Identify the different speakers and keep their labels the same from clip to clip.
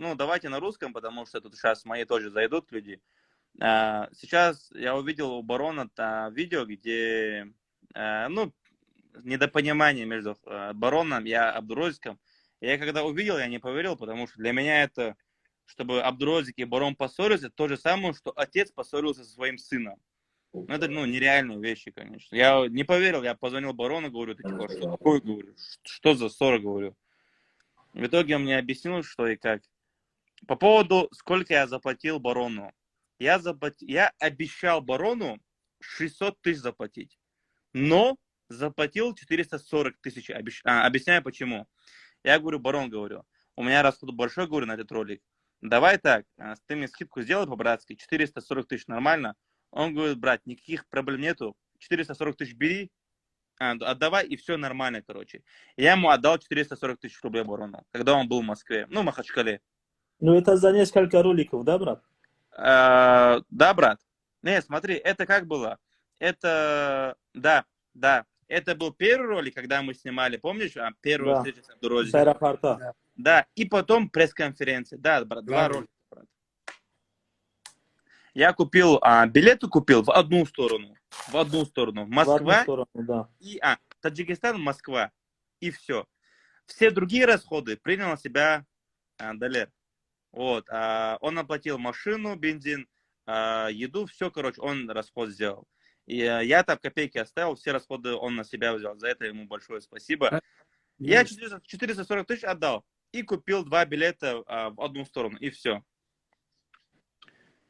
Speaker 1: Ну, давайте на русском, потому что тут сейчас мои тоже зайдут люди. Сейчас я увидел у барона видео, где, ну, недопонимание между бароном и Абдурозиком. Я когда увидел, я не поверил, потому что для меня это, чтобы Абдурозик и барон поссорились, это то же самое, что отец поссорился со своим сыном. Ну, это, ну, нереальные вещи, конечно. Я не поверил, я позвонил барону, говорю: «Ты типа, что такое, — говорю, — что за ссора, — говорю». В итоге он мне объяснил, что и как. По поводу, сколько я заплатил барону. Я обещал барону 600 тысяч заплатить, но заплатил 440 тысяч. Объясняю почему. Я говорю: «Барон, — говорю, — у меня расход большой, — говорю, — на этот ролик. Давай так, ты мне скидку сделай по-братски, 440 тысяч нормально?» Он говорит: «Брат, никаких проблем нету, 440 тысяч бери, отдавай, и все нормально, короче». Я ему отдал 440 тысяч рублей, барону, когда он был в Москве, ну, в Махачкале.
Speaker 2: Ну, это за несколько роликов, да, брат?
Speaker 1: Да, брат. Не, смотри, это как было? Это, да, это был первый ролик, когда мы снимали, помнишь, первую встречу с Абдурозиком?
Speaker 2: С аэропорта.
Speaker 1: Да, и потом пресс-конференция. Да, брат, два ролика, брат. Я купил, билеты купил в одну сторону. В одну сторону. Москва.
Speaker 2: В одну сторону, да.
Speaker 1: И Таджикистан, Москва. И все. Все другие расходы принял на себя Далер. Вот. Он оплатил машину, бензин, еду, все, короче, он расход сделал. И я там копейки оставил, все расходы он на себя взял. За это ему большое спасибо. Я 440 тысяч отдал и купил два билета в одну сторону, и все.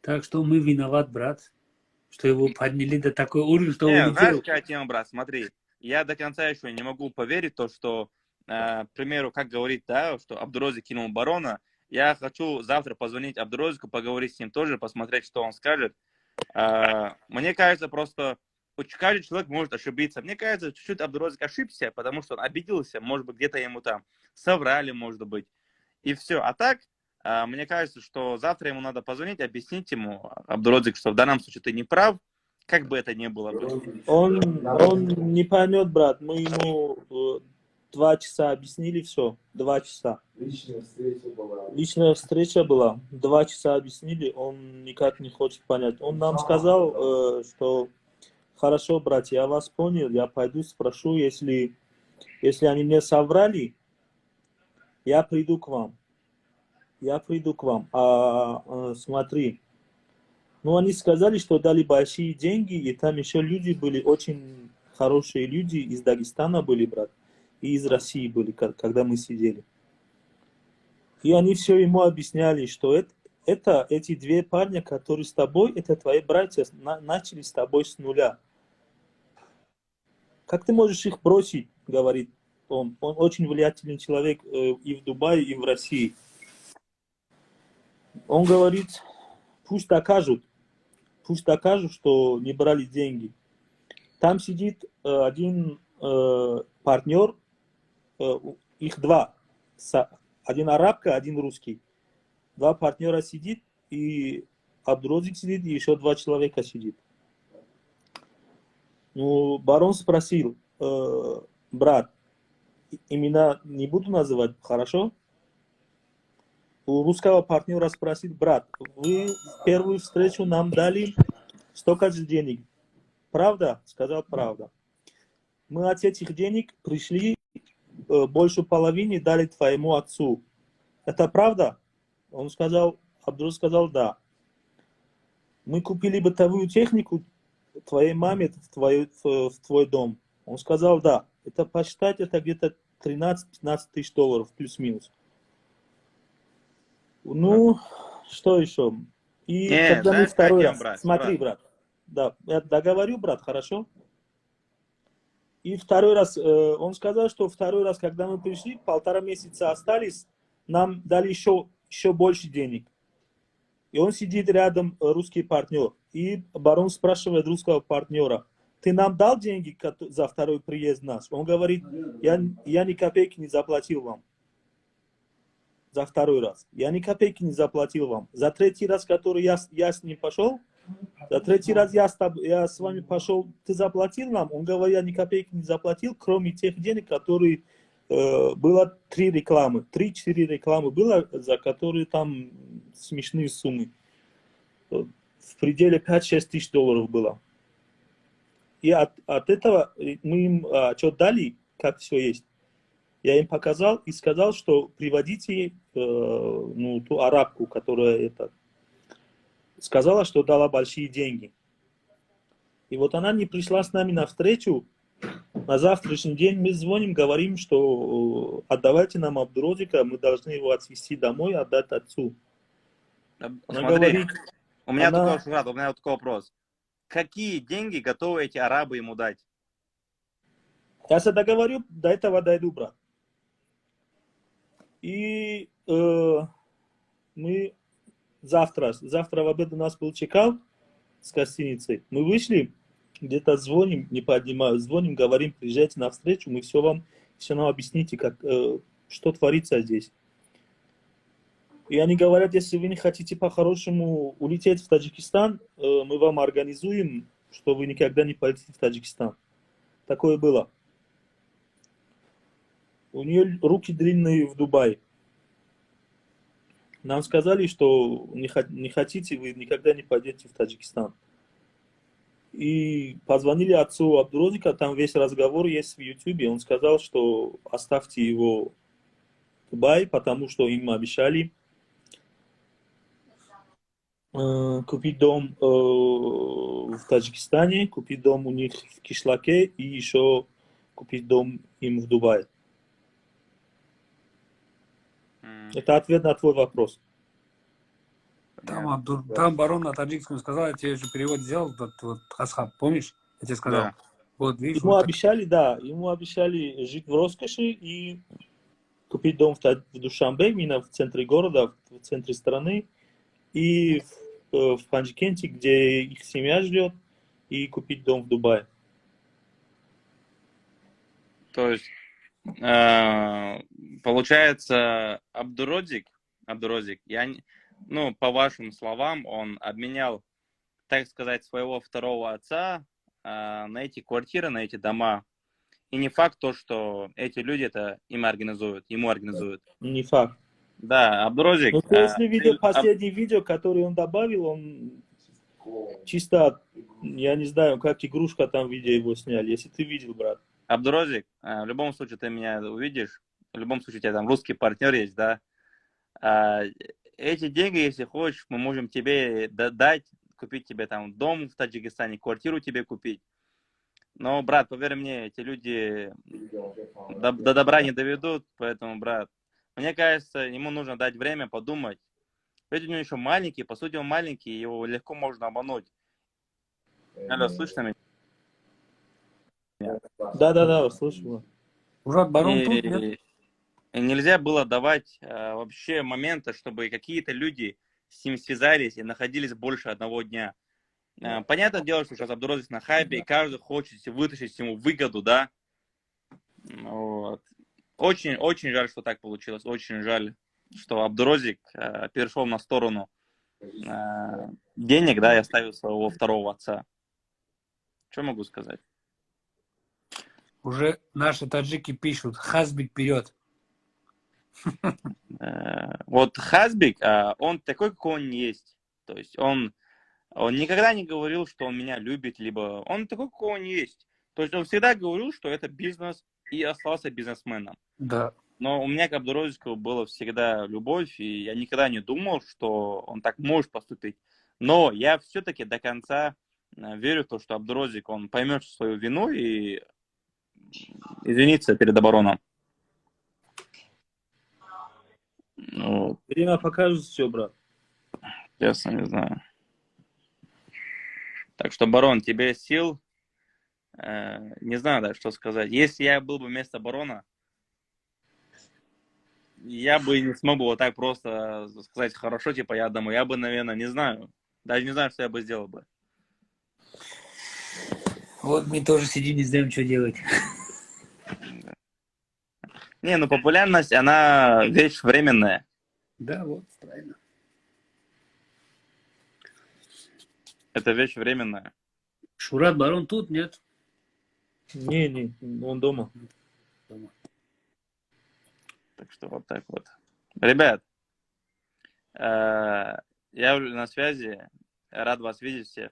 Speaker 3: Так что мы виноват, брат, что его подняли до такой уровня, что
Speaker 1: Не,
Speaker 3: он улетел.
Speaker 1: Знаешь, какая тема, брат, смотри, я до конца еще не могу поверить то, что, к примеру, как говорит, да, что Абдурозик кинул барона. Я хочу завтра позвонить Абдурозику, поговорить с ним тоже, посмотреть, что он скажет. Мне кажется, просто каждый человек может ошибиться. Мне кажется, чуть-чуть Абдурозик ошибся, потому что он обиделся, может быть, где-то ему там соврали, может быть. И все. А так, мне кажется, что завтра ему надо позвонить, объяснить ему, Абдурозик, что в данном случае ты не прав, как бы это ни было.
Speaker 2: Он не поймет, брат. Мы ему 2 часа объяснили все. 2 часа.
Speaker 4: Личная встреча была.
Speaker 2: Личная встреча была. 2 часа объяснили, он никак не хочет понять. Он нам сказал, что хорошо, братья, я вас понял, я пойду спрошу, если они мне соврали, я приду к вам. Я приду к вам. А, смотри, ну, они сказали, что дали большие деньги, и там еще люди были, очень хорошие люди из Дагестана были, брат, и из России были, когда мы сидели. И они все ему объясняли, что это эти две парня, которые с тобой, это твои братья, начали с тобой с нуля. Как ты можешь их бросить, говорит он. Он очень влиятельный человек и в Дубае, и в России. Он говорит: пусть докажут, что не брали деньги. Там сидит один партнер, их два, один арабка, один русский. Два партнера сидит, и Абдурозик сидит, и еще два человека сидит. Ну, барон спросил: «Брат, имена не буду называть, хорошо?» У русского партнера спросил: «Брат, вы в первую встречу нам дали столько же денег. Правда?» Сказал: «Правда». «Мы от этих денег пришли, больше половины дали твоему отцу. Это правда?» Он сказал, Абдул сказал: «Да». «Мы купили бытовую технику твоей маме в твой дом». Он сказал: «Да». Это посчитать, это где-то 13-15 тысяч долларов, плюс-минус. Ну, что еще? И
Speaker 1: Не,
Speaker 2: когда мы
Speaker 1: знаешь,
Speaker 2: второй
Speaker 1: каким,
Speaker 2: раз...
Speaker 1: брат,
Speaker 2: Смотри, брат. Да, я договорю, брат, хорошо? И второй раз, он сказал, что второй раз, когда мы пришли, полтора месяца остались, нам дали еще больше денег. И он сидит рядом, русский партнер. И барон спрашивает русского партнера: «Ты нам дал деньги за второй приезд нас?» Он говорит: «Я ни копейки не заплатил вам. За второй раз. Я ни копейки не заплатил вам. За третий раз, который я с ним пошел, за третий раз я с вами пошел, ты заплатил нам?» Он говорит: «Я ни копейки не заплатил, кроме тех денег, которые Было три рекламы, три-четыре рекламы было, за которые там смешные суммы. В пределе 5-6 тысяч долларов было. И от этого мы им отчет дали, как все есть. Я им показал и сказал, что приводите ну, ту арабку, которая это сказала, что дала большие деньги. И вот она не пришла с нами на встречу. На завтрашний день мы звоним, говорим, что отдавайте нам Абдурозика, мы должны его отвезти домой, отдать отцу. Она
Speaker 1: Смотри,
Speaker 2: говорит,
Speaker 1: у меня такой, у меня такой вопрос. Какие деньги готовы эти арабы ему дать?
Speaker 2: Я сейчас договорю, до этого дойду, брат. И мы завтра в обед у нас был check-out с гостиницей. Мы вышли, где-то звоним, не поднимают, звоним, говорим: «Приезжайте на встречу, мы все вам, все нам объясните, как, что творится здесь». И они говорят: «Если вы не хотите по-хорошему улететь в Таджикистан, мы вам организуем, что вы никогда не полетите в Таджикистан». Такое было. У нее руки длинные в Дубае. Нам сказали, что не хотите, вы никогда не пойдете в Таджикистан. И позвонили отцу Абдурозика, там весь разговор есть в Ютубе. Он сказал, что оставьте его в Дубае, потому что им обещали купить дом в Таджикистане, купить дом у них в кишлаке и еще купить дом им в Дубае. Это ответ на твой вопрос.
Speaker 3: Там барон на таджикском сказал, я тебе же перевод сделал, вот, Асхаб, помнишь? Я тебе сказал.
Speaker 1: Да.
Speaker 3: Вот, видишь,
Speaker 2: Ему
Speaker 3: вот так.
Speaker 2: обещали, да, ему обещали жить в роскоши и купить дом в Душанбе, именно в центре города, в центре страны, и в Панджикенте, где их семья живет, и купить дом в Дубае.
Speaker 1: То есть, получается, Абдурозик, я, ну, по вашим словам, он обменял, так сказать, своего второго отца на эти квартиры, на эти дома. И не факт то, что эти люди это им организуют, ему организуют.
Speaker 2: Не факт.
Speaker 1: Да, Абдурозик.
Speaker 2: Ну, если видео,
Speaker 1: ты
Speaker 2: последнее видео, которое он добавил, он чисто, я не знаю, как игрушка там видео его сняли, если ты видел, брат.
Speaker 1: Абдурозик, в любом случае ты меня увидишь, в любом случае у тебя там русский партнер есть, да. Эти деньги, если хочешь, мы можем тебе дать, купить тебе там дом в Таджикистане, квартиру тебе купить. Но, брат, поверь мне, эти люди до добра не доведут, поэтому, брат, мне кажется, ему нужно дать время подумать. Ведь у него еще маленький, по сути, он маленький, его легко можно обмануть. Алло, слышно меня?
Speaker 2: Да-да-да, слышу.
Speaker 3: Уже барон тут, нет?
Speaker 1: И нельзя было давать вообще момента, чтобы какие-то люди с ним связались и находились больше одного дня. Понятное дело, что сейчас Абдурозик на хайпе, и каждый хочет вытащить ему выгоду, да. Вот. Очень, очень жаль, что так получилось. Очень жаль, что Абдурозик перешел на сторону денег, да, и оставил своего второго отца. Что могу сказать?
Speaker 3: Уже наши таджики пишут: «Хазбик вперед».
Speaker 1: Вот Хазбик, он такой, какой он есть. То есть он никогда не говорил, что он меня любит, либо он такой, какой он есть. То есть он всегда говорил, что это бизнес, и остался бизнесменом.
Speaker 3: Да.
Speaker 1: Но у меня к Абдурозику была всегда любовь, и я никогда не думал, что он так может поступить. Но я все-таки до конца верю в то, что Абдурозик, он поймет свою вину и извинится перед обороном. Ну,
Speaker 2: Время покажет все, брат.
Speaker 1: Честно, не знаю. Так что, барон, тебе сил. Не знаю, да, что сказать. Если я был бы вместо барона, я бы не смог бы вот так просто сказать: «Хорошо, типа, я домой». Я бы, наверное, не знаю. Даже не знаю, что я бы сделал бы.
Speaker 3: Вот мы тоже сидим, не знаем, что делать.
Speaker 1: Не, ну популярность, она вещь временная.
Speaker 3: Да, вот, правильно.
Speaker 1: Это вещь временная.
Speaker 3: Шурат, барон тут, нет?
Speaker 2: Не, не, он дома.
Speaker 3: Дома.
Speaker 1: Так что вот так вот. Ребят, я на связи. Рад вас видеть всех.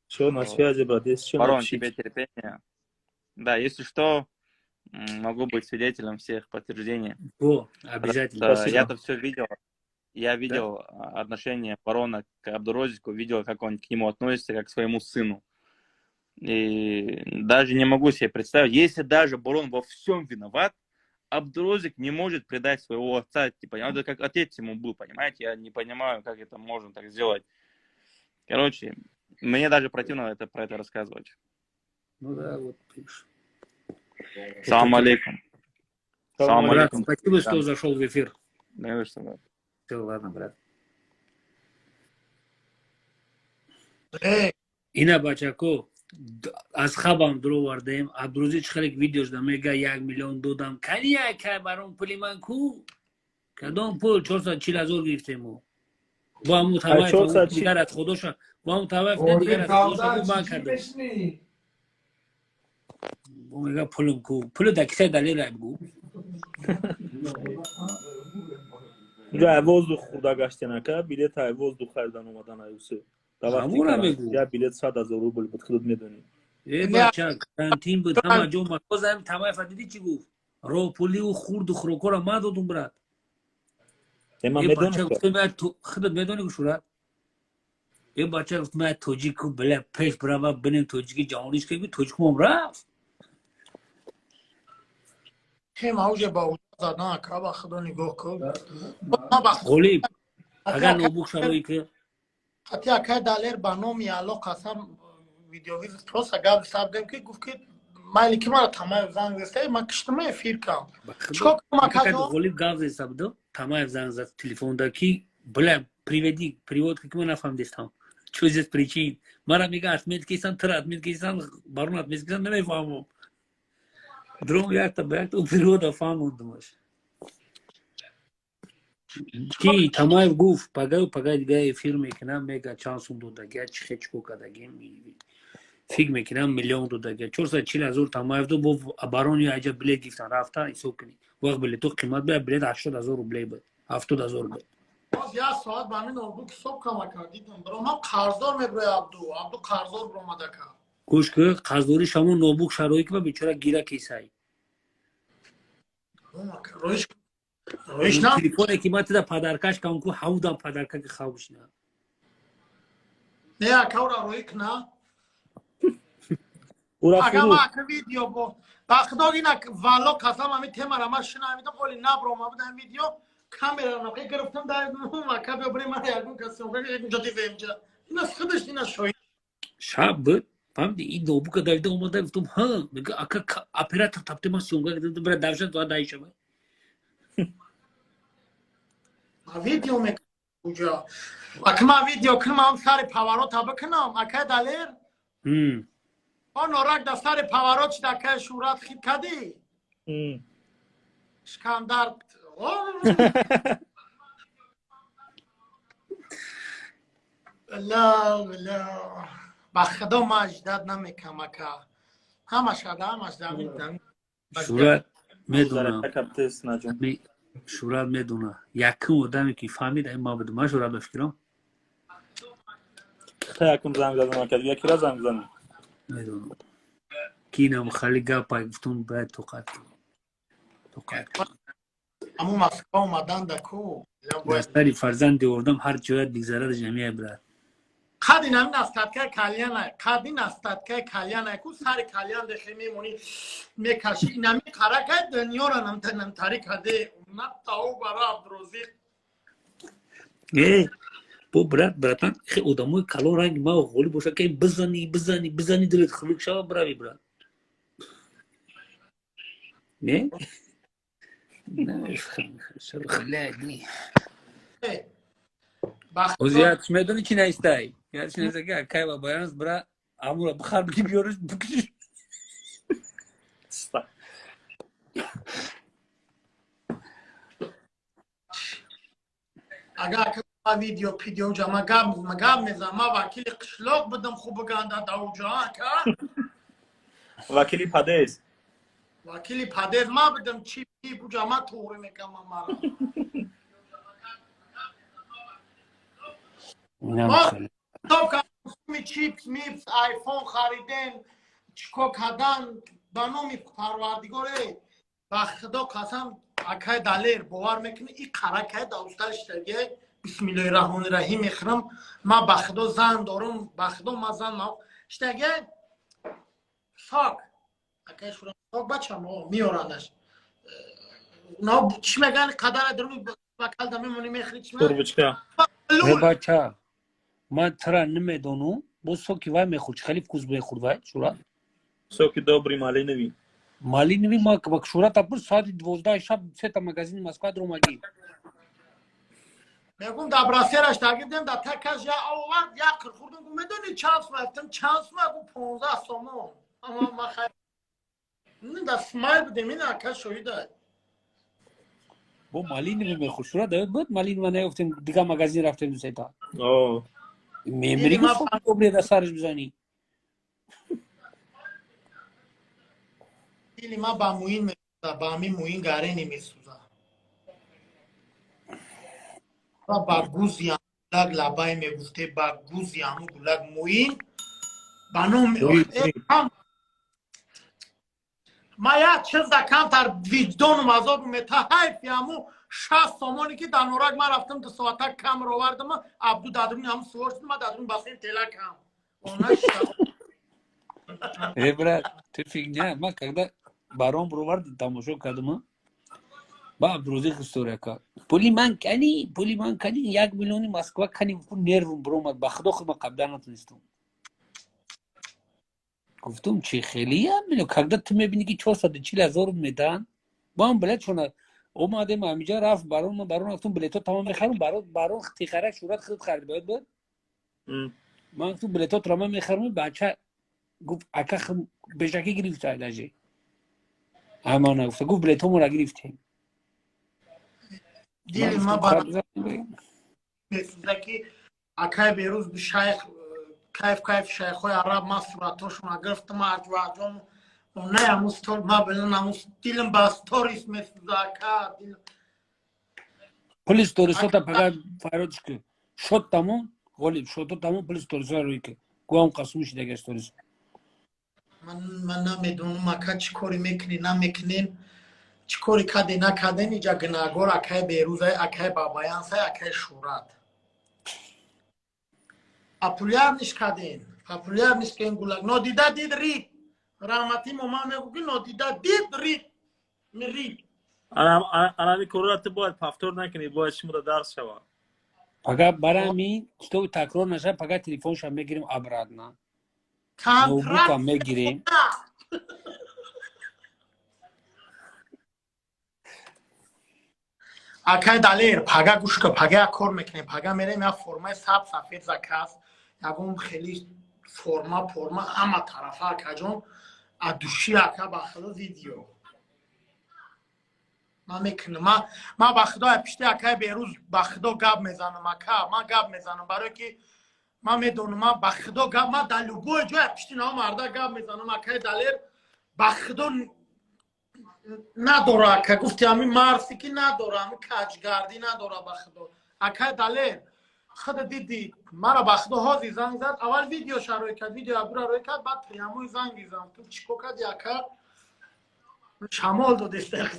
Speaker 2: Все, на связи, брат. Если что,
Speaker 1: Барон,
Speaker 2: напишите.
Speaker 1: Тебе терпения. Да, если что, могу быть свидетелем всех подтверждений.
Speaker 3: О, обязательно.
Speaker 1: Потому что я-то все видел. Я видел, да, отношение барона к Абдурозику, видел, как он к нему относится, как к своему сыну. И даже не могу себе представить, если даже барон во всем виноват, Абдурозик не может предать своего отца, типа, он как отец ему был, понимаете? Я не понимаю, как это можно так сделать. Короче, мне даже противно про это рассказывать.
Speaker 3: Ну да, вот пишешь.
Speaker 1: Салам алейкум. Салам
Speaker 3: Брат,
Speaker 1: алейкум.
Speaker 3: Спасибо, что зашел в эфир.
Speaker 1: Да, что, брат.
Speaker 3: Все, ладно, брат. Ина, бачако, аз хабам дуровардем. Абдурӯзи чӣ хеле видео шуда мега, 1 миллион додам. Кани якай барон пули ман ку? Кадом пул? 440 ҳазор гирифтему. Бо ҳамун
Speaker 2: 440
Speaker 3: дигар аз худоша, бо ҳамун таваф дигар аз худоша ман кардам. Бо мега пулм ку? Пулу да кисаи Далера бигӯ.
Speaker 2: Инҷо ай воздух хӯрда гаштен, ака, билет ай воздух харидан омадан аюсе. Дар вақти
Speaker 3: Ҳамура
Speaker 2: карантин
Speaker 3: мегӯ.
Speaker 2: Як билет 100 000 рубл буд, худат медонӣ.
Speaker 3: Э, бача, карантин буд, ҳама ҷо мағозаем. Тамаева дидӣ, чӣ гуфт? Роҳпуливу хурду хӯрокҳоро ман додум, брат.
Speaker 2: Э, ман
Speaker 3: Э,
Speaker 2: медонам.
Speaker 3: бача, гуфтем, худат медонӣ, гӯшурат. Э, бача, гуфт, ман тоҷику бля пеш брава, бинем тоҷики ҷаҳониш ки тоҷикумом рафт.
Speaker 5: Хем ауҷа ба уҷа задан, ака, ба худо нигоҳ кун. Ман ба
Speaker 3: Ғолиб, агар нобук шарои ки
Speaker 5: Хати акай Далер, ба номи Алло қасам, видеовиз просто гап сабдем, ки гуфт, ки майли, ки мара Тамаев занг зеста, ман киштима эфир кам. Чикор кунам, акаҷон?
Speaker 3: Ғолиб гап зеста будо, Тамаев занг зад телефонда, ки бля, приведи привод, ки ман нафаҳмидистам, чо здесь причин. Мара мега, отмет кисан, тра отмет кисан, барон отмет кисан, намефаҳмам. Дром якта ба якта у перевода фаҳмондумаш, ки Тамаев гуфт, пагаю пагай дига эфир мекунам, мега чанд сум додагия, чи хе чико кардагим. Фикр мекунам, миллион додагия, 440 ҳазор Тамаев ду, бо барони аҷа билет гирифтан рафта. Ҳисоб кунӣ, вақт билето қимат бия, билет 80 ҳазор рублей буд, 70 ҳазор буд.
Speaker 5: Боз як соат ба ҳамин ноутбук ҳисоб кам, ака, дидам, биром қарздор меброи, Абду қарздор биромад, ака.
Speaker 3: Гӯш ки, қарздори шамо нобук шарои ки ба бечора гира кисай.
Speaker 5: Ака, роиш роиш на.
Speaker 3: Телефоне ки ман тида падаркаш кам ку, ҳавдам падарка ки хавш на.
Speaker 5: Не, ака, ура роӣ кна.
Speaker 2: Ура
Speaker 5: Ага.
Speaker 2: фурӯх.
Speaker 5: Ма, ака, видео бо ба худо ина, валло қасам, ҳамин темара ман шинамидам, оли наброма буд ҳамин видео, камера нақи гирифтам, дар ака, биё бирем, мара ягон каси ягонҷо дивемҷа, ина худаш ина шоҳид.
Speaker 3: Шаб буд, фаҳмиди, ин ноутбука давида омада, гуфтум, ҳа, мега, ака, оператор тапте, ман съёмка кардам, бира давшан то дай шава.
Speaker 5: Ма видео мекуҷа, ака, ман видео кунам, ҳам сари поворота бикунам, акай Далер. Он норак да сари поворот шид, акай Шӯрат, хит кадӣ. Шикамдард. О! Ла ла, ба худо ман аждад намекам, ака, ҳамаш ада, ҳамаш дамин.
Speaker 3: Шӯрат медонам.
Speaker 2: Каптес наҷон.
Speaker 3: Шӯрат медона, якум одаме ки фаҳмид, ай ман будум, ман Шӯрат ба фикрам.
Speaker 2: Та якум занг задам, ака, дига кира занг занем?
Speaker 3: Медонам, ки инам хали гапай гуфтум, бояд тоқат кунам, тоқат кунам.
Speaker 5: Аму Москва омадан да ку.
Speaker 3: Дар сари фарзанди овардам, ҳар ҷоят бигзарад, ҷамъия, брат.
Speaker 5: Қадин ҳамин остаткаи кальяна, қадин остаткаи кальяна ку, сари кальян дехе мемонӣ, мекашӣ, инами қаракай дунёра намтари каде на тау бара Абдурозиқ.
Speaker 3: Э, бо брат, братан, хе одамои калон ранги ма ғолиб боша, ки бизани, бизани, бизани, дилет хунук шава, бирави, брат. Не. Не. Ози ятш медони, чи наистай? Ятш наистай, ки акай ба баянс бира, амура бихар, бики биёриш, бикиш.
Speaker 2: Ста.
Speaker 5: Агар ака видео пидео ҷа ма гап мезанам, ма вакили қишлоқ будам, хуб биганда давҷа, ака.
Speaker 2: Вакили падез.
Speaker 5: Вакили падез ма будам, чи Буҷа ман туғри мекунам мара. Топ чипс, мипс, айфон хариден, чико кардан ба номи Парвардигор, эй, ба Худо қасам, акай Далер, бовар мекунӣ, и қаракай да устал штаге, бисмиллоҳи раҳмони раҳим мехӯрам, ман ба Худо зан дорам, ба Худо ман зан штаге сок, акай шура сок бачам меоранаш. На чӣ мегӯянд, қадара даруни бакалда мемонӣ, мехӯрӣ, чӣ?
Speaker 2: Турбочка.
Speaker 3: Бача, ман тра намедонам, боз соки вай мехӯрд, хеле вкус мехӯрд вай, Шура.
Speaker 2: Соки добрый, малиновый.
Speaker 3: Малиновый. Ма Шура тапур соати 12 шаб сета магазини Москва дромагӣ.
Speaker 5: Мегум, дар брасераш тагидем, дар такаш я овард, як қир хӯрдум. Гум, медонӣ чанд сума? Гуфтам, чанд сума? Гу, 15 сомон. Ама ма хай дар Смайл будем, ин ака шоҳида.
Speaker 3: Бо малиновый мехӯрд, Шура, даёд буд, малинова наёфтем, дига магазин рафтем ду сета. Мемри, соки добрый да сараш бизанӣ.
Speaker 5: Дили ма ба Муин месӯза, ба ҳамин Муин Гарени месӯза ва ба гузи гулак лабай мегуфте, ба гузи ҳаму гулак Муин ба номи ма як чизда камтар виҷдоном азоб мета. Ҳайфи ҳаму 60 сомоне ки дар Норак ман рафтам, 2 соата камер овардам, Абду дадруни ҳаму сувор шуд, ма дадруни басин тела кам.
Speaker 3: Э, брат, ты фигня. Ма когда барон бровард тамошо кардам, ба Абдурозиқ история кард, пули ман кани, пули ман кани, 1 миллиони Москва кани, нервум биромад, ба худо худ ма қабдан натунистам. Гуфтум, чи хели 1 миллион, когда ту мебини ки 440 ҳазор медаҳанд. Бо ҳам билет шона омадем, ҳамиҷа рафт барон, барон рафтум, билетҳо тамом мехарум, барон тихарак шурат худ харид бояд буд. Ман гуфтум, билетҳотро ман мехарум. Бача гуфт, ака, бешакӣ гирифта, даже ҳамана гуфта, гуфт, билетҳомонро гирифтем.
Speaker 5: Дили ма месӯза, ки акай Берӯз шайх кайф кайф, шайхҳои араб, ман суратҳошона гирифтам, аҷваҷон не аму стор ма билан, аму дилм ба сторис месӯза, ака, дилм.
Speaker 3: Пули сторисота пага файродш ки шот тамом, Ғолиб, шото тамом, пули сторисо рӯй ки гуам қасум шидага сторис.
Speaker 5: Ман намедонам, ака, чӣ кори мекунӣ, намекунен, чӣ кори каде, накарден, иҷа гунаҳгор акай Берӯзай, акай Бабаянсай, акай Шӯрат. Популярный ш карден, популярный ш кен гулак нодида дид рид, раҳматӣ моман мегӯ, ки нодида дид рид мирид.
Speaker 2: Анами корора ту бояд повтор накунӣ, бояд шумода дарс шавад.
Speaker 3: Пага барами китоби такрор наша, пага телефонша мегирем обратно, ноутбука мегирем.
Speaker 5: Акай Далер, пага гӯш ка, пага як кор мекунем, пага мерем, як формаи сабз сафед заказ, ягон хели форма форма ҳама тарафа, акаҷон, адуши, ака, ба худо, видео ман мекунам. Ма ба худо пишти акай Берӯз, ба худо, гап мезанам, ака, ман гап мезанам, барое ки ман медонам, ман ба худо гап, ман дар любой ҷой пишти нао марда гап мезанам. Акай Далер, ба худо, надора, ака, гуфти ҳамин марси ки надора, ҳамин каҷгардӣ надора, ба худо. Акай Далер, худа диди, мара ба худо ҳозир занг зад, аввал видеоша рӯй кард, видео абура рӯй кард, баъд прямой занги зад, ту чӣ кор кардӣ, ака? Шамол додеста.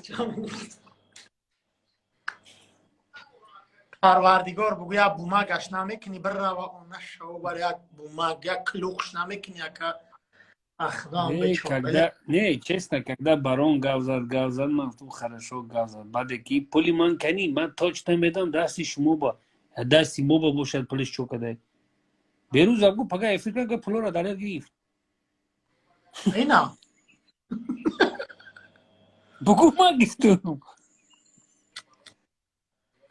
Speaker 5: Парвардигор, бугӯ, як бумагаш намекунӣ, бирава она шаво бар як бумаг, як клюхш намекунӣ, ака.
Speaker 3: Не, когда, не, честно, когда барон гав зад, гав зад, ман гуфтам, хорошо гав зад. Баъде ки пули ман кани, ман точно медам, дасти шумо ба, дасти мо ба бошад, пулиш чо кадай. Берӯза гу, пага эфир ка, пулора Далер гирифт.
Speaker 5: Ина.
Speaker 3: Бугу, ман гирифтум.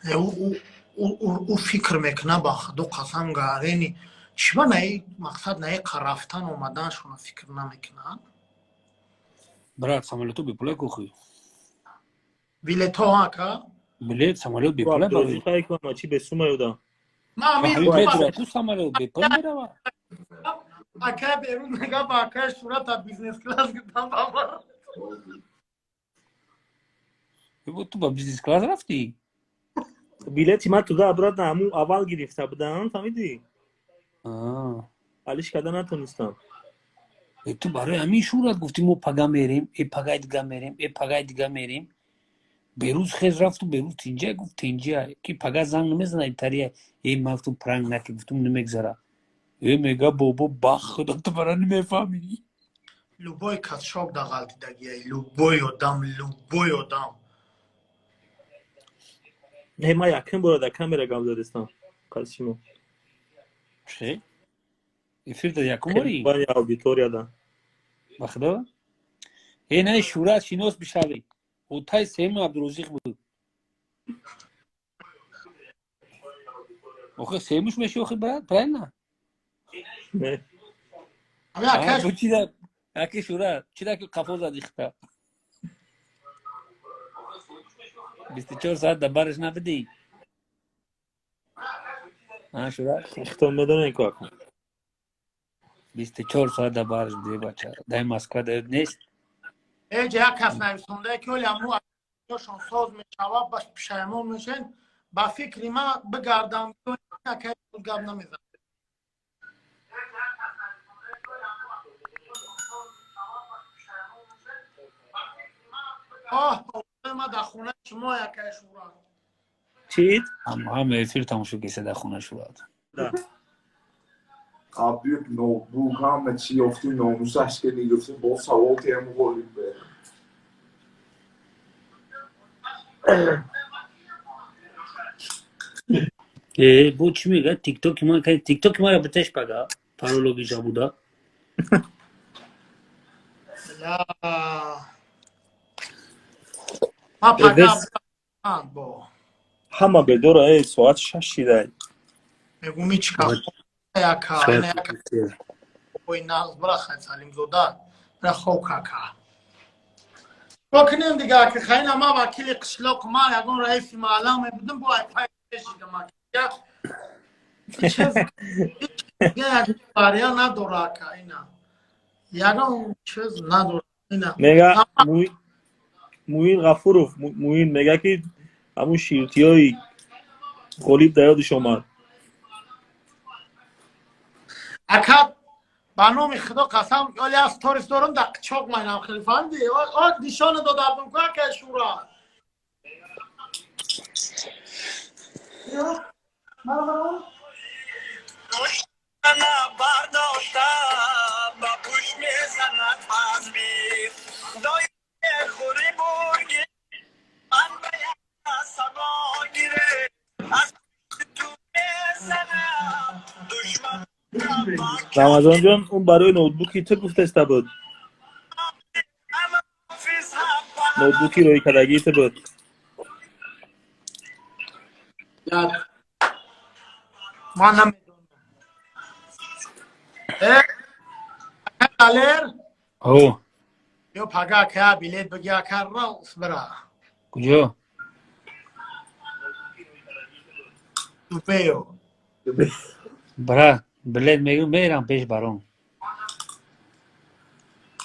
Speaker 5: Ӯ фикр мекунад, ба худо қасам, гарени чиба наи мақсад, наи рафтан омаданшона фикр намекунад.
Speaker 3: Брат, самолёту бепула кухи.
Speaker 5: Билетҳо, ака?
Speaker 3: Билет самолёт бепула.
Speaker 2: Чи бесума юда?
Speaker 3: Ку самолёт бепул мерава.
Speaker 5: Ака берун мега, ба акай Шурата бизнес класс гидам ба.
Speaker 3: Ту ба бизнес класс рафтӣ?
Speaker 2: Билети ман туда обратно ҳамун аввал гирифта будам, фаҳмидӣ? Алиш карда натонистам.
Speaker 3: Ту барои ҳамин шӯрат гуфтӣ, мо пага мерем, э пагаи дига мерем, э пагаи дига мерем. Берӯз хез рафту, берӯз тинҷа гуфт, тинҷа ки пага занг намезана итария. Э, ман гуфтум, пранк наки, гуфтум, намегзара. Э, мега, бобо, бах худо, ту бара намефаҳмӣ.
Speaker 5: Любой кас шок да ғалтидагия, любой одам, любой одам.
Speaker 2: Не, ман якум бора дар камера гап задистам қасимо.
Speaker 3: Чӣ? Эфир да якум бори?
Speaker 2: Бани аудиторияда.
Speaker 3: Ба худо? Э, не, шӯрат шинос бишавӣ. Отай сеюми Абдурозиқ буд. Охи сеюмуш меши, охи, брат, правильно?
Speaker 2: Не.
Speaker 3: Чида, аки шӯра, чида ки қафо зад ихта? 24 соат дар бараш набудӣ? А, шӯра?
Speaker 2: Ихтон медонем ку ака.
Speaker 3: 24 соат дар бараш будӣ, бача. Дар Москва дар нест?
Speaker 5: Эҷа як кас нависонда, ки оли ҳаму шон соз мешава, баш пушаймон мешен. Ба фикри ман, бигардам, гап намезанам. Оҳ, ма дар хонаи шумо, якай шӯра.
Speaker 2: Чид?
Speaker 3: Ҳама эфир тамошо кеса дар хона шурат.
Speaker 4: Абдук ноутбук ҳама чӣ ёфтим, номусаш ки нигирифтим, бо савол тему ғолиб бе.
Speaker 3: Э, бо чӣ мега? Тиктоки ман, тиктоки мара битеш пага, парологиша буда.
Speaker 5: Ма пага бо.
Speaker 2: Ҳама бедора, э, соат 6 шидай.
Speaker 5: Мегум, ичка яка, яка. Ой, нағз, бира хай, Салимзода, бира хоб кака. Бо кунем дига, ки хайна ма вакили қишлоқ, ма ягон раиси маҳалла мебудам, бо ай пай пешидам, ака. Як вариант надора, ака, ина. Ягон чиз надора, ина.
Speaker 2: Мега Муин Ғафуров, Муин мега, ки ҳамун ширтиёи ғолиб дар ёдиш омад.
Speaker 5: Ака, ба номи худо қасам, оли аз сторис дорам, дар қичоқ майнам, хеле фаҳмидӣ? О, нишона додабдум ку, ака шура.
Speaker 6: Бардошта ба пӯш мезанад аз бир хӯри бурги ман ба як сабо гире аз ту мезанам душман.
Speaker 2: Рамазонҷон, он барои ноутбуки ту гуфтаста буд. Ноутбуки рӯйкардагии ту буд.
Speaker 5: Ман намедонам. Э, Далер?
Speaker 3: О.
Speaker 5: Ё пага ака билет биги, ака, рос бира.
Speaker 3: Куҷо?
Speaker 5: Дубеё.
Speaker 3: Бра, билет мегирам, мерам пеш барон.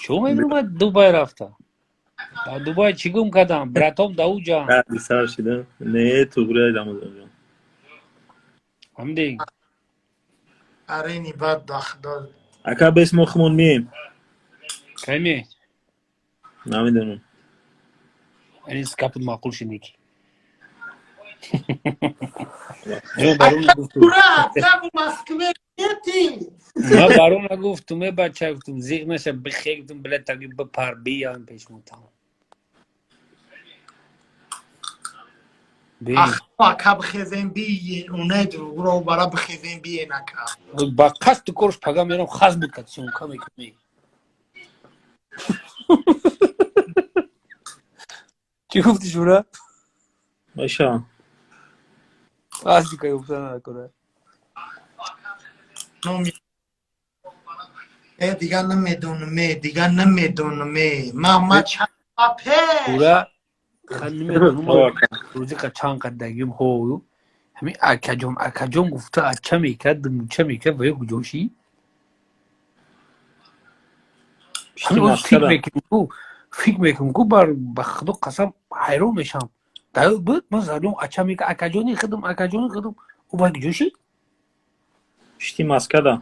Speaker 3: Чо мегирам, ма Дубай рафта? Дар Дубай чӣ гум кардам? Братом да уҷа.
Speaker 2: Сар шида. Не, туғри, Рамазонҷон.
Speaker 3: Фаҳмидӣ?
Speaker 5: Арени бад дахда.
Speaker 2: Ака, бес мо хумон мием.
Speaker 3: Кай меед?
Speaker 2: Намедонам.
Speaker 3: Ани скапут маъқул шидики. Барона гуфтум.
Speaker 5: Ура, в Москве ети.
Speaker 3: Ма барона гуфтум, э, бача, гуфтум, зиғ наша, бихе, гуфтум, билет таги бипар, биям пеш мо, тамом.
Speaker 5: Ах, ака, бихезем биен, унед ро бара бихезем биен, ака.
Speaker 3: Ба қасду корш пага мерам, хаз буд кад сумка мекунӣ. Чӣ гуфтӣ, Шура?
Speaker 2: Мешавам.
Speaker 3: Ази ка гуфта накунад.
Speaker 5: Э, дигар намедонам, э, дигар намедонам, э. Ма ма ча пеш.
Speaker 3: Шура, хан намедонам, рӯзи қа чанд қаддагим ҳою. Ҳамин акаҷон, акаҷон гуфта, ача мекард, муча мекард ва ё куҷошӣ? Ҳамин фикр мекунем, Фикр мекунам, ку бар ба худо қасам, ҳайрон мешавам. Даёд буд, ман задум, ача мега, акаҷони худум, акаҷони худум. Ӯ ба куҷо шид?
Speaker 2: Шити Москада.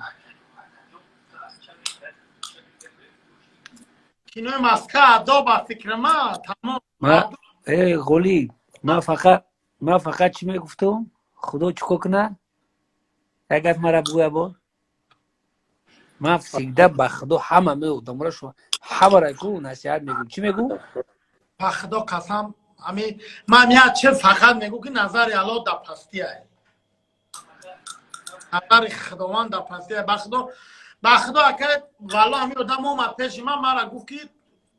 Speaker 5: Кинои Москва адо, ба фикри ма, тамом.
Speaker 3: Ма э Ғолиб, ман фақат чӣ мегуфтум? Худо чӣ кор куна? Як гап мара бугӯя бор. Ман всегда, ба худо, ҳама меодамра шу ҳамара ку насиҳат мегӯм. Чӣ мегӯм?
Speaker 5: Ба худо қасам, ами ман як чиз фақат мегӯ, ки назари Алло дар пастия, назари Худованд дар пастия. Ба худо, ба худо, ака, валло, ҳамин одам омад пеши ман, мара гуфт, ки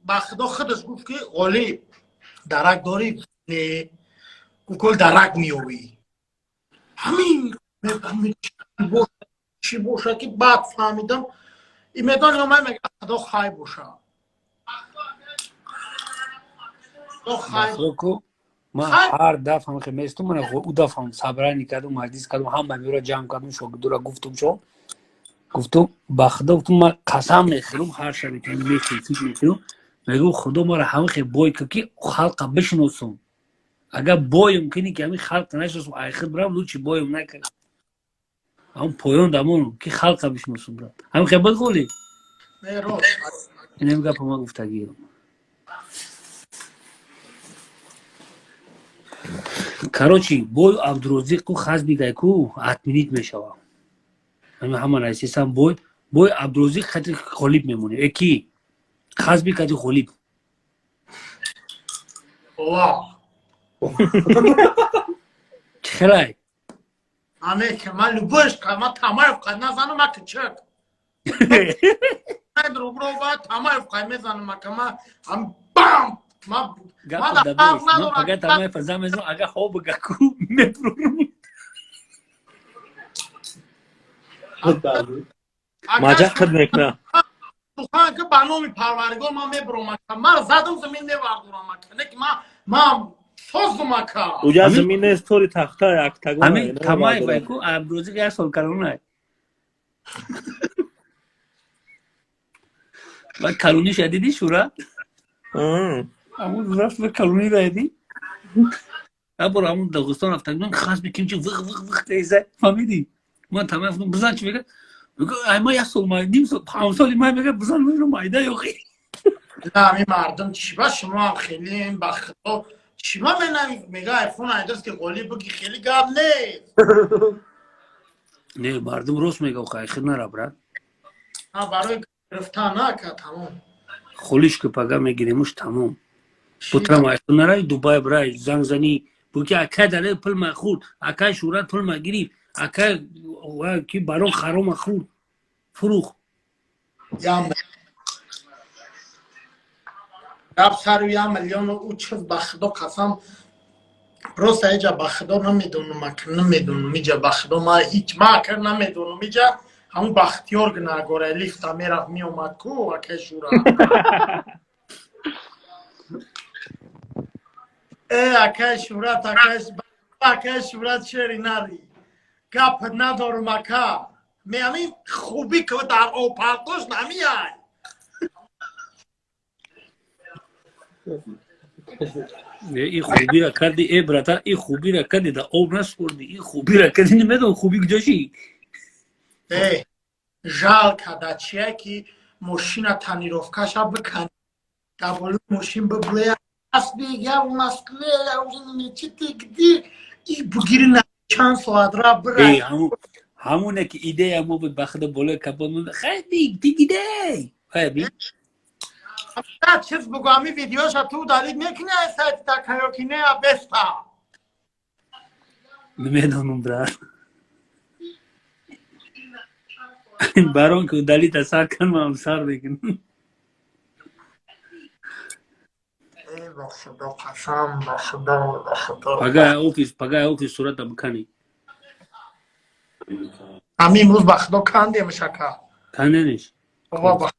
Speaker 5: ба худо, худаш гуфт, ки Ғолиб, дарак дорӣ? Не. Гуфт, кол дарак меёвӣ. Ҳамин чӣ боша, ки баъд фаҳмидам, и медони, омад, мега, худо хай боша. Худо хай.
Speaker 3: Ку ман ҳар дафъа ҳамхе местум, мана ӯ дафъам собрание кардум, маҷлис кардум, ҳама меёра ҷамъ кардум, шогирдора гуфтум, шо гуфтум, ба худо, гуфтум, ман қасам мехӯрам, ҳар шаби ки мехӯрам, фикр мекунам, мегӯм, худо мара ҳамхе бой кар, ки халқа бишиносум. Агар боем кунӣ, ки ҳамин халқа нашиносум, айхид бирам, лучше боем накар, ҳамн поён дамонум, ки халқа бишиносум, брат. Ҳамхе буд, Ғолиб?
Speaker 5: Не, рост.
Speaker 3: Инам гапа ма гуфтагиам. Короче, бой Абдурозиқу Хазбигай ку отменить мешава. Ҳама наисесам, бой Абдурозиқ хати Ғолиб мемонӣ, э ки Хазби кати Ғолиб.
Speaker 5: Ва.
Speaker 3: Чӣ хелай?
Speaker 5: Аме ки ман любош, ман Тамаев қад назанам, ма кичак рубро ба Тамаев қад мезанам, ака, ма ҳам бам, ма
Speaker 3: Пага Тамаев зан мезанам, агар хоб бага, ку мепурам.
Speaker 2: Маҷақ қид мекунам.
Speaker 5: Сухан ки, ба номи Парвардигор, ман мебурам, ака, ман задам, замин мевардорам, ака, не ки ман созум, ака.
Speaker 2: Уҷа замин нест, тори тахта яктагон.
Speaker 3: Ҳамин Тамаев ай ку Абдурозиқ як сол калонай. Ва калониша дидӣ, Шура? Ҳамун рафт ба калони дидӣ? Абор ҳамун Дағистон рафта будам, хасби кимчи виқ виқ виқ теза, фаҳмидӣ? Ман Тамаев гуфтам, бизан, чӣ мега? Мега, ай ма як сол, ма ним сол, 5 соли ман, мега, бизан, мега, майда ёхи.
Speaker 5: На, ами мардум чӣ ба шумо ҳам хеле, ба худо, чӣ ба менави, мега, айфон айдаст, ки Ғолиб буги, хеле гап нест.
Speaker 3: Не, мардум рост мега, охай хид нара, брат.
Speaker 5: Барои гирифтан, ака, тамом.
Speaker 3: Холиш ки пага мегиремуш, тамом. Бутрам айхид нараи Дубай, брай занг зани, буки, акай дале пул ма хурд, акай Шӯрат пул ма гирифт, акай ки барон харома хурд фурӯх.
Speaker 5: Гап сару як миллиону ӯ чиз, ба худо қасам, просто иҷа, ба худо, намедонам, ака, намедонам, иҷа, ба худо, ма ҳеҷ, ма, ака, намедонам, иҷа ҳамун Бахтиёр гунаҳгора, лифта мерафт, меомад ку, акай Шура, э акай Шурат, акай Шурат, шери нари гап надорум, ака, меамин хубӣ ки дар обпартош намеяй.
Speaker 3: И хубира карди, э брата, и хубира карди, да об насхӯрди, и хубира карди, намедонам хубӣ куҷо ши.
Speaker 5: Э, жалко да чия, ки мошина тонировкаша бикани, дар болои мошин бибуря, асби я в Москве, я уже не чи ты где, и бугири на чанд соат ра бира.
Speaker 3: Ҳамоне ки идея мо буд, ба худо, болои капот монда, хайди тигидей би.
Speaker 5: Чиз бугу, ҳами видеоша ту удалить мекунӣ аз сайти такаё ки не, беста?
Speaker 3: Намедонам, брат, барон ки удалить сар кан, ман сар мекунам.
Speaker 5: Ба худо қасам, ба худо, ба худо.
Speaker 3: Пага офис сурата биканӣ.
Speaker 5: Ҳами имрӯз, ба худо, кандем шака.
Speaker 3: Кандениш?
Speaker 5: Ба.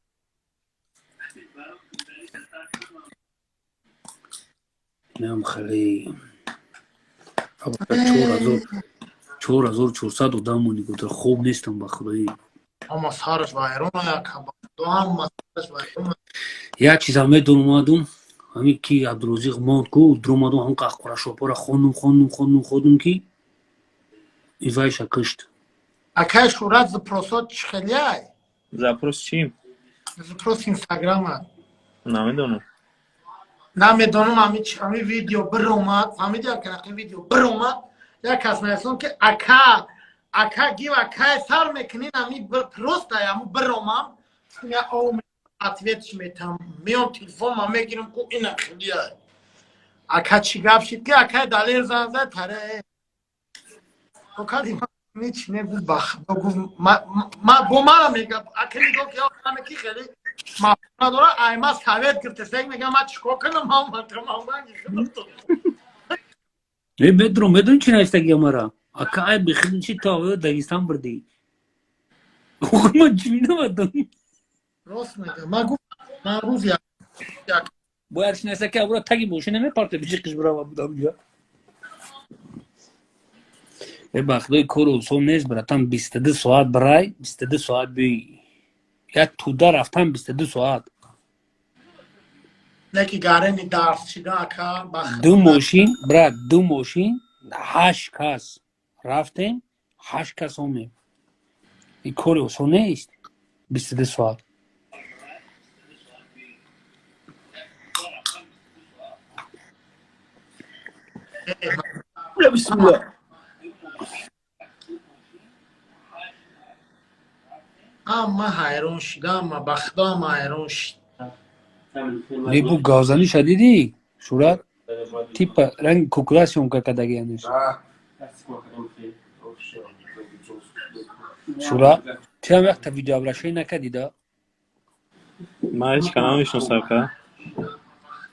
Speaker 3: Инам хеле 4400 одам монӣ, гуфта, хоб нестам, ба худои.
Speaker 5: Ҳама сараш вайрон, ака, ба худо, ҳама.
Speaker 3: Як чизам медонам, омадум, ҳамин ки Абдурозиқ монд ку, дуромадум, ҳамон қахқурашопора хондум, хондум, хондум, хондум, ки ивайша кушт.
Speaker 5: Акай Шӯрат, запросот чӣ хелияй?
Speaker 2: Запрос чӣ?
Speaker 5: Запрос Инстаграма.
Speaker 2: Намедонам.
Speaker 5: Намедонам, ами видео биромад, фаҳмиди, ака, видео биромад, як кас нависон ки ака, ака гив, акай сар мекунин, ами просто аму биромам, я ответш метам, меом, телефонма мегирам ку, ина хелияй. Ака, чӣ гап шид ки акай Далер зан зад таре? Окади ҳеч не гуфт, ба худо гуфт, бо мара мега, ака, нигоҳ ки ами ки хеле мафҳум надора, ай ма совет гирифта, мега, ма чикор кунам, ман
Speaker 3: Э, медонам, медонӣ чӣ навиштагия мара? Ака, ай бихидин, чи то Дагестан бурдӣ? Ман чӣ минавадам?
Speaker 5: Рост мега, ма гуфт, ман рӯз як
Speaker 3: Бояд шинаса ки абура таги мошина мепарте, биҷиқиш бирава будам ҷа. Э, ба худои, кор осон нест, братан, 22 соат бирай, 22 соат биёй. Як туда рафтан 22 соат.
Speaker 5: Неки гарени дарс шида, ака, ба
Speaker 3: Ду мошин, брат, ду мошин, ҳашт кас рафтем, ҳашт кас омем. Ин кори осон нест. 22 соат.
Speaker 2: Бисмилла.
Speaker 5: Ама ҳайрон шида, ама, ба худо, ама ҳайрон шид.
Speaker 3: Небу гавзанӣ шадидӣ, Шӯрат? Типа ранги кукла съёмка кардагианеш. Шӯрат, тиам якта видеообращение накардӣ да?
Speaker 2: Ман ҳеч ка намешиносам, ка.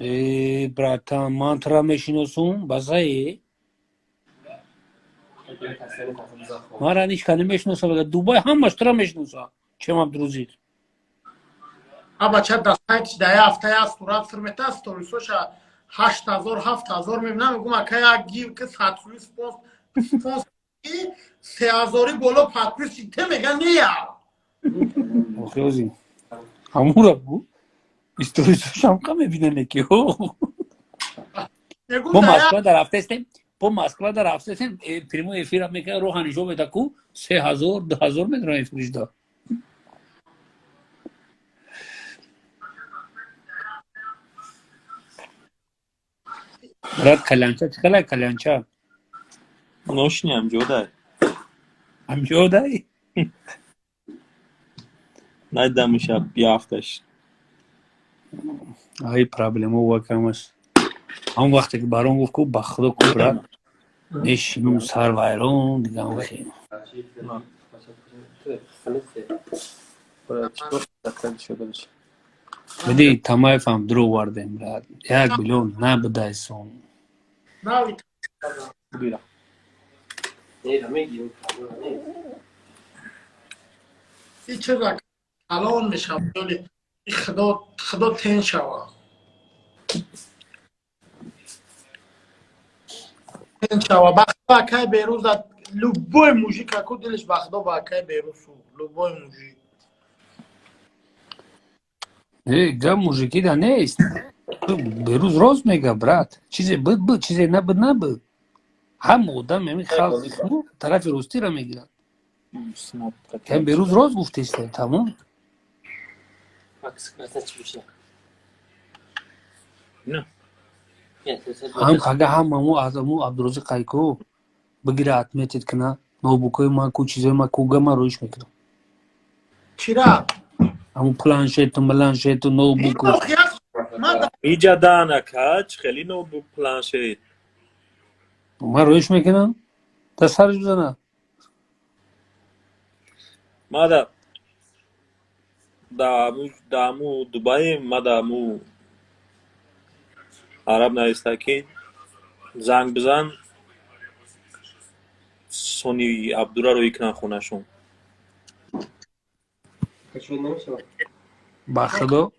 Speaker 3: Э, братан, ман тура мешиносум, базае. Мара ҳеч ка намешиносам, Дубай ҳамаш тура мешиноса. Чем Абдурозиқ.
Speaker 5: А бача да сайтиш да як ҳафта як сурат фир мета, сторисоша 8000, 7000 мебинам, мегум, ака, як гив ки 100 суми спонсор 3000-и боло подписчик те, мега, нея.
Speaker 3: Охиози. Ҳамура бу. Историсошам ка мебинане ки.
Speaker 5: Мегум
Speaker 3: Бо
Speaker 5: да як
Speaker 3: Москва да рафтестем, бо Москва да рафтестем, прямой эфира мекунад, роҳа нишон меда ку, 3000, 2000 медонам эфириш да. Брат, калянча чӣ хела калянча?
Speaker 2: Ношни ҳамҷодай.
Speaker 3: Ҳамҷодай?
Speaker 2: Найдамуша яфташ.
Speaker 3: Ай, проблема вакамаш. Ҳамон вақте ки барон гуфт ку, ба худо ку, брат, нешинум, сар вайрон, дигам хел.
Speaker 2: Брат, чикор шудаш?
Speaker 3: Биди, Тамаевам дуровардем, брат. 1 миллион набудайсон.
Speaker 5: Нави.
Speaker 2: Бира.
Speaker 5: И чиза калон мешава, ёли худо, худо тен шава. Тен шава. Ба худо, акай Берӯза любой мужик аку дилиш, ба худо, ба акай Берӯз су. Любой мужик.
Speaker 3: Э, гап мужики да нест. Берӯз рост мега, брат. Чизе буд буд, чизе набуд набуд. Ҳама одам ҳамин халқ тарафи ростиро мегирад. Кам Берӯз рост гуфтеста, тамом.
Speaker 2: Не.
Speaker 3: Ҳам хага ҳамаму аз аму Абдурозиқ қайко бигира, отметить кина, ноутбукҳои ман ку, чизои ман ку, га ман роиш мекунам.
Speaker 5: Чира?
Speaker 3: Ҳамун планшету мланшету ноутбуку.
Speaker 5: Ман
Speaker 2: Иҷа данака, чӣ хели ноутбук, планшет.
Speaker 3: Ман роиш мекунам? Да сараш бизана.
Speaker 2: Мада даму Дубай, ма даму араб нависта ки занг бизан, сони Абдура рӯй кунан хонашон.
Speaker 3: Ба худо,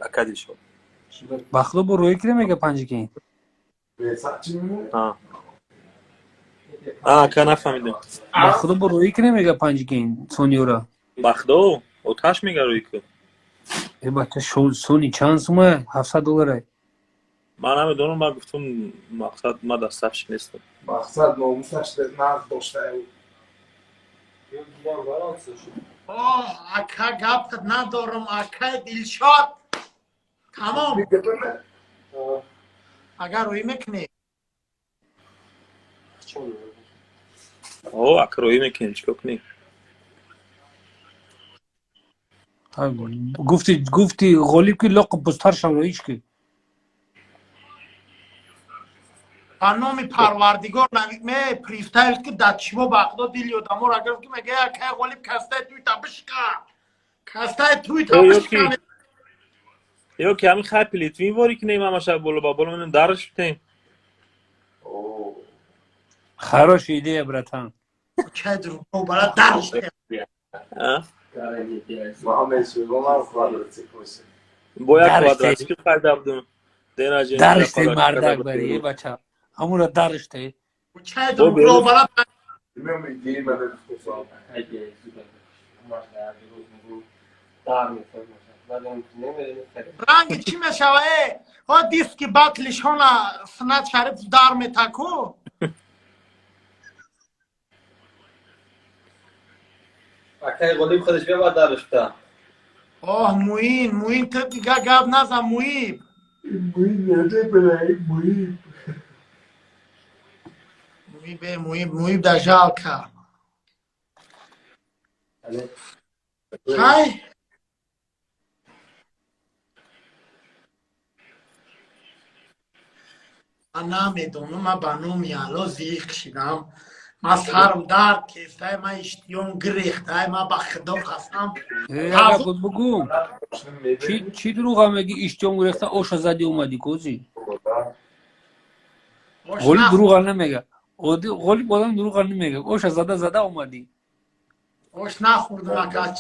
Speaker 2: Акадишо.
Speaker 3: ба худо, бо рӯй кида мега панҷикин.
Speaker 2: Ака, нафаҳмидам.
Speaker 3: Ба худо, бо рӯй кида мега панҷикин сониёра.
Speaker 2: Ба худо, оташ мега рӯй ку.
Speaker 3: Э бача, Сони чанд сума? 700 доллар.
Speaker 2: Ман намедонам, ман гуфтам, мақсад, ман дастафш нестам.
Speaker 4: Мақсад номусаш нағз дошта.
Speaker 5: Оҳ, ака, гапт надорам, акай Дилшод. Тамом. Агар рӯӣ мекунӣ.
Speaker 2: О, ака, рӯӣ мекунем, чикор кунем?
Speaker 3: Гуфти Ғолиб ки лоқ бузтаршам роиш ки.
Speaker 5: Ба номи Парвардигор ме представил ки дар чиво ба худо дили одаморо гирифт, ки мега акай Ғолиб кастаи туйта бишка. Кастаи туйта бишка.
Speaker 2: Ё ки ҳамин хай плитвин вори кунем, ҳамаша боло ба боло менем, дарш битем.
Speaker 3: Хорошая идея, братан.
Speaker 5: Чай друго бара дарш.
Speaker 2: Бо як квадратик хайда будем.
Speaker 3: Дарш те мардак бари, э бача. Ҳамура дарш те.
Speaker 5: Чай друго бара. Ранги чӣ мешава, э? Ҳо диски батлишона Синат Шариф дар метаку.
Speaker 1: Акай Ғолиб худаш биёбад дарушта.
Speaker 5: Оҳ, Муин, Муин, ту дига гап назан, Муиб.
Speaker 4: Муин неде, Муиб.
Speaker 5: Муиб, э, Муиб, Муиб да жалко. Хай? Ман намедонам, ман ба номи Алло зиқ шидам. Ман сарм дард кестай, ман иштиём гирехтай, ман ба худо қасам.
Speaker 3: Бугу. Чӣ дурӯға меги, иштиём гирехта, оша зади омадӣ кози? Ғолиб дурӯға намега. Ғолиб одам дурӯға намега. Оша зада зада омадӣ.
Speaker 5: Ош нахӯрдам, ака.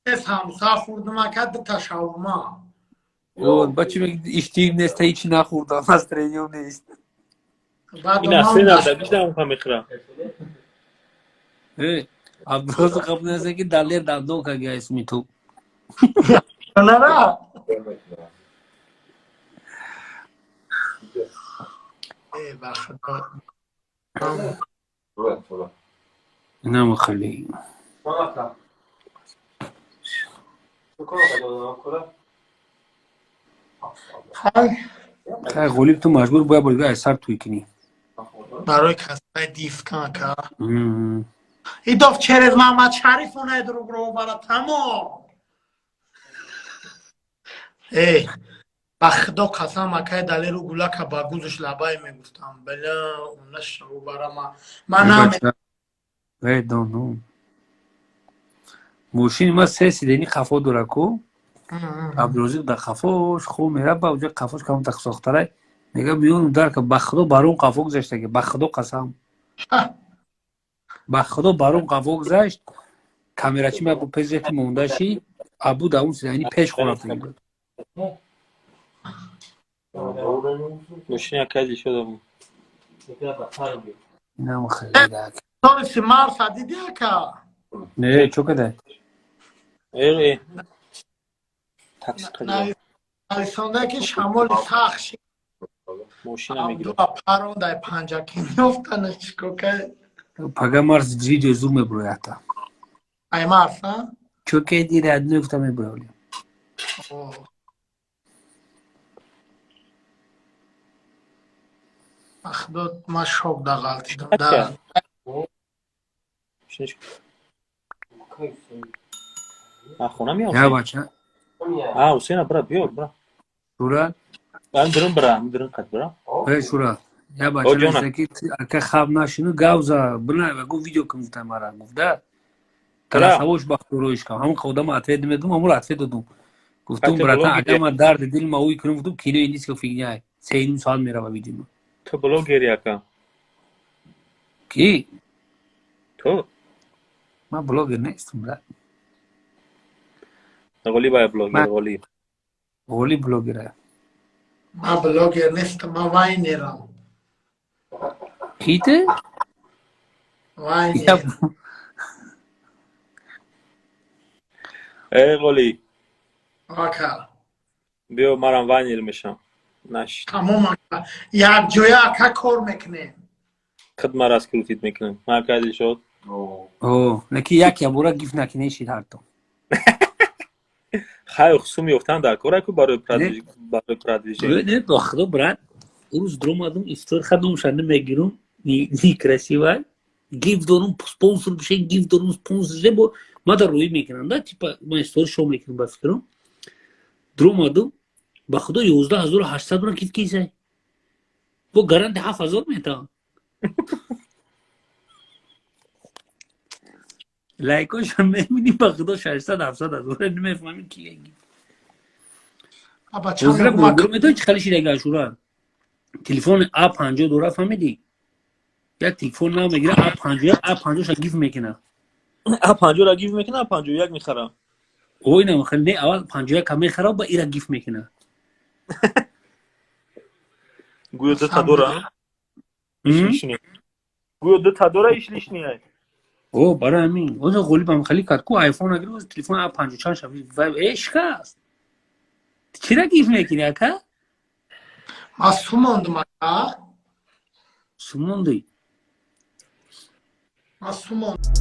Speaker 5: Се самбуса хӯрдам, ака, дута шаурма.
Speaker 3: Ба чӣ меги иштиҳим нест, ҳечи нахӯрдам, настроениям нест.
Speaker 2: Ин асли надагишдам мехӯрам.
Speaker 3: Э, Абдурозиқ қабл ки далер дандон кага исми ту.
Speaker 5: Нара? Э, ба худо.
Speaker 3: Инам хеле. Хай, Ғолиб, ту маҷбур бояд бори ай сар туй кунӣ.
Speaker 5: Барои касаи диска, ака. Идов через Мамад Шариф онаи друг бара тамом. Эй, ба худо қасам, акай Далеру гулака ба гузш лабай мегуфтам. Бела, унаш бара ма. Ман наме.
Speaker 3: Э, дону. Мошини ма се сидени қафо дора ку. Абдурозиқ дар қафош хоб мера, ба уҷа қафош кам тахсохтарай. Мега миёнум дар ба худо барон қафо гузаштаги, ба худо қасам. Ба худо барон қафо гузашт. Камерачи ма бо пеш мондаши, абу да он сидани пеш хорафтаги буд.
Speaker 2: Мошини акай дишода буд.
Speaker 3: Инам хеле дак.
Speaker 5: Ториси Марса диди, ака?
Speaker 3: Не, чо кадай?
Speaker 2: Э, такси қадима.
Speaker 5: Нависонда ки шамоли сахт ши.
Speaker 2: Мошина мегирад.
Speaker 5: Абдула парондай панҷаки меофтана, чико кай?
Speaker 3: Пага Марс видео зур мебуроята.
Speaker 5: Ай Марс, а?
Speaker 3: Чо кеди радно гуфта мебуроли.
Speaker 5: Ахдо ма шок дағалтидам да.
Speaker 2: А хона меофт?
Speaker 3: Я бача.
Speaker 2: А, Ҳусейна, бра, биё, бра.
Speaker 3: Шура?
Speaker 2: Ам дурун бра, ам дурун қад бра.
Speaker 3: Э, Шура. Я бача неста ки ака хаб нашину гавза бина ва гу видео кун гуфта мара гуфта. Красавош бахтуроиш кам. Ҳамон одам ответ намедум, ҳамон ответ додум. Гуфтум, братан, агар ман дарди дил ма уй кунам, гуфтум, кинои индийска фигня. 3.5 соат мерава видео.
Speaker 2: Ту блогери, ака.
Speaker 3: Ки?
Speaker 2: Ту?
Speaker 3: Ман блогер нестам, брат.
Speaker 2: Ғолиб ай блогер, Ғолиб.
Speaker 3: Ғолиб блогер.
Speaker 5: Ман блогер нестам, ман вайнерам.
Speaker 3: Ки ты?
Speaker 5: Вайнер.
Speaker 2: Э, Ғолиб.
Speaker 5: Ака.
Speaker 2: Биё, марам вайнер мешам. Нашид.
Speaker 5: Тамом, ака. Якҷоя, ака, кор мекунем.
Speaker 2: Худ ма раскрутить мекунем. Ака Дилшод.
Speaker 3: О, наки як ябора гифт накинешид ҳарто.
Speaker 2: Хай, сум ёфтан дар кор аку барои продвижение.
Speaker 3: Не, ба худо, брат, рӯз дуромадум, ифтор хадум, шанда мегирум, некрасиво. Гифт дорум, спонсор бишен, гифт дорум, спонсор бишен, бо ма дар рӯӣ мекунам, да, типа, ма истори шоу мекунам, ба фикрам. Дуромадум, ба худо, 11 800 буран гифт кисай. Бо гаранти 7000 метавон. Лайкошам мебинӣ, ба худо, 600 700 ҳазор, намефаҳмем ки гифт.
Speaker 5: Аба чанд
Speaker 3: Ҳозира
Speaker 5: мегӯм, ака.
Speaker 3: Блогер метавони чӣ хали шидаги ашура? Телефони А 50 дора, фаҳмидӣ? Як телефон нав мегира, А 51, А 50 ша гифт мекуна.
Speaker 2: А 50 ра гифт мекунам, А 51 мехарам.
Speaker 3: Ой, на, хали не, аввал 51 мехара, ба ира гифт мекуна.
Speaker 2: Гӯё дута дора.
Speaker 3: М?
Speaker 2: Лишний. Гӯё дута дора, иш лишний ай.
Speaker 3: О, барои ҳамин. Озо Ғолибам хали кард ку, айфон гирифт, телефон А 50 чанд ша вай э шикаст. Чира гифт мекунӣ, ака?
Speaker 5: Ма сумондум, ака.
Speaker 3: Сумонди.
Speaker 5: Ма сумондум.